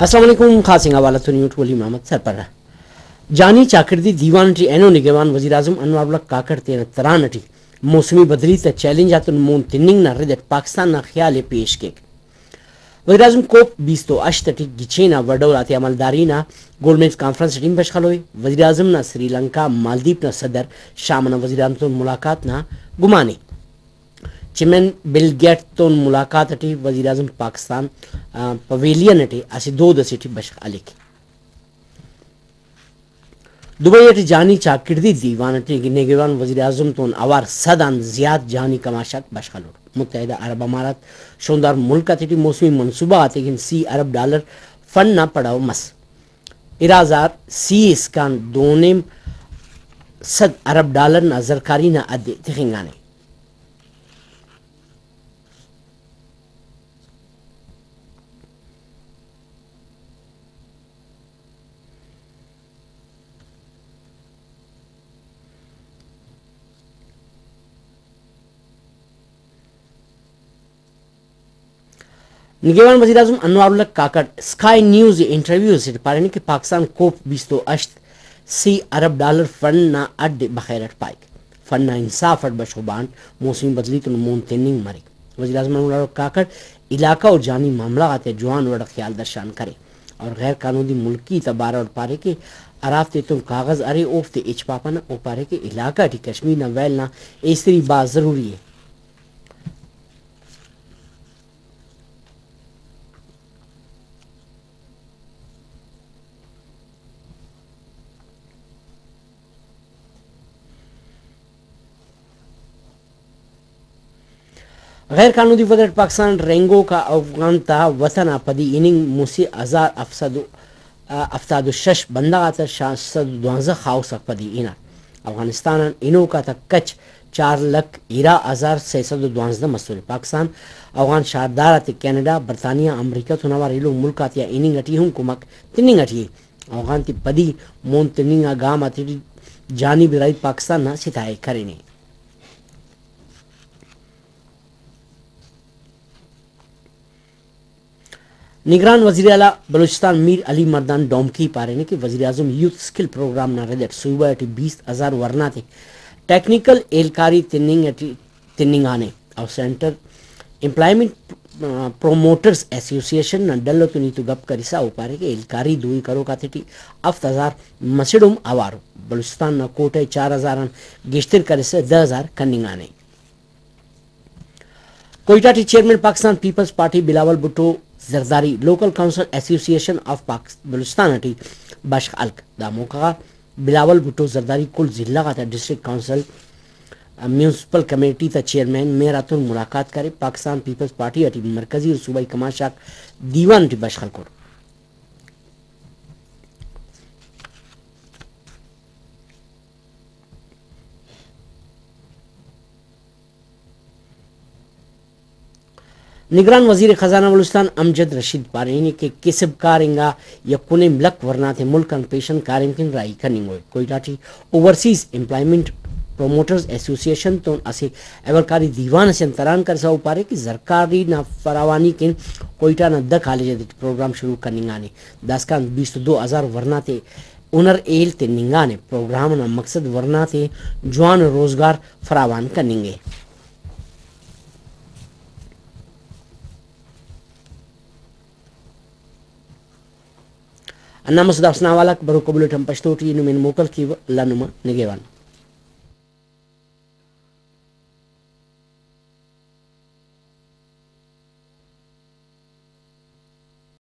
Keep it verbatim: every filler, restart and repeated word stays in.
السلام علیکم، خاص انگا حوالہ تون یوٹ ولی محمد سرپرہ۔ جہانی چاکڑدی دیوان ٹی اینو نگہوان وزیراعظم انوار الحق کاکڑ تینا تران ٹی موسمی بدلی تا چیلنج آتون مون تننگ نا رد اٹ پاکستان نا خیال ءِ پیش کیک۔ وزیراعظم کوپ بیست و ہشت اٹی گچین آ وڈول آتے عملداری نا گول میز کانفرنس اٹی بشخ ہلوئے۔ وزیراعظم نا سری لنکا مالدیپ نا صدر شام انا وزیراعظم تون ملاقات نا گمان ءِ۔ چیئرمین بل گیٹس تون ملاقات اٹی وزیراعظم پاکستان، آ، پویلین اٹی اسہ دود اسے ٹی بشخ ہلیک۔ دبئی اٹی جہانی چاکڑدی دیوان اٹی نگہوان وزیراعظم تون اوار سد آن زیات جہانی کماشاک بشخ ہلوٹ۔ متحدہ عرب امارات شوندار ملک آتیٹی موسمی منصوبہ غاتیکن سی ارب ڈالر فنڈ نا پڑو مس۔ ارا ہزار سی اسکان دونیم سد ارب ڈالر نا زرکاری نا حد ءِ تخنگانے۔ نگہوان وزیراعظم انوار الحق کاکڑ اسکائی نیوز ءِ انٹرویو اسیٹی پارینے کہ پاکستان کوپ بیست و ہشت سی ارب ڈالر فنڈ نا اڈ ءِ بخیر اٹ پائک۔ فنڈ نا انصاف اٹ بشخ و بانٹ موسمی بدلی تون مون تننگ مریک۔ وزیراعظم انوار الحق کاکڑ علاقہ و جہانی معاملہ غاتیا جوان وڑ اٹ خیال درشان کرے اور غیر قانونی ملکی تا بارو اٹ پارے کہ ہرافتیتون کاغذ ارے اوفتے ہچ پاپنہ۔ او پارے کہ علاقہ ٹی کشمیر نا ویل نا ایسری بھاز ضروری ءِ۔ غیر قانونی وڑ اٹ پاکستان اٹ رہینگوک آ افغان تا وطن آ پدی ہننگ مسہ ہزار ہفت سد و، آ، ہفتاد و شش بندغ آتا شا-، سد و دوانزدہ خاہوس آک پدی ہنار۔ افغانستان آن ہنوک آتا کچ چار لکھ ارا ہزار سئے سد و دوانزدہ مسنے۔ پاکستان افغان شاردار آتے کینیڈا، برطانیہ، امریکہ تون اوار ایلو ملک آتیا ہننگ اٹی ہم کمک تننگ اٹی ءِ۔ اوغان تے پدی مون تننگ آ گام آتیٹی جانب رائے پاکستان نا ستائے کرینے۔ نگران وزیراعلیٰ بلوچستان میر علی مردان ڈومکی پارینے کہ وزیراعظم یوتھ اسکل پروگرام نا رد اٹ صوبہ ٹی بیست ہزار ورنا تے ٹیکنیکل ہیلکاری تننگ اٹی تننگانے۔ او سینٹر امپلائمنٹ، آ، پروموٹرز ایسوسی ایشن نا ڈل تون ہیت و گپ کرسا او پارے کہ ہیلکاری دوئی کروک آتیٹی ہفت ہزار مسڑ ہم اوارو۔ بلوچستان نا کوٹہ ءِ چار ہزار آن گیشتر کرسا دہ ہزار کننگانے۔ کوئٹہ ٹی chairman Pakistan Peoples Party Bilawal Bhutto Zardari local council association of پاک-، بلوچستان ٹی بشخ ہلک۔ دا موقع غا بلاول بھٹو زرداری کل ضلع غاتا ڈسٹرکٹ کونسل، میونسپل کمیٹی تا چیئرمین، میئر آتون ملاقات کرے۔ پاکستان پیپلز پارٹی ٹی مرکزی و صوبائی کماش آک دیوان ٹی بشخ ہلکر۔ نگران وزیر خزانہ بلوچستان امجد رشید پارینے کہ کسب کار انگا یکونیم لکھ ورناتے ملک آن پیشن کاریم کن راہی کننگوئے۔ Quetta T overseas employment promoters ایسوسی ایشن تون اسہ احوالکاری دیوان اسے آن تران کرسا او پارے کہ زرکاری نا فراوانی کن کوئٹہ نا دہ کالج آتیٹی پروگرام شروع کننگانے۔ داسکان بیست و دو ہزار ورناتے ہنر ہیل تننگانے۔ پروگرام نا مقصد ورناتے جوان روزگار فراوان کننگ ءِ۔ ہندا مسہ دافس نا حوالہ غاک بروکا بلیٹن پشتو ٹی نمے موکل کیوہ۔ اللہ نما نگہوان۔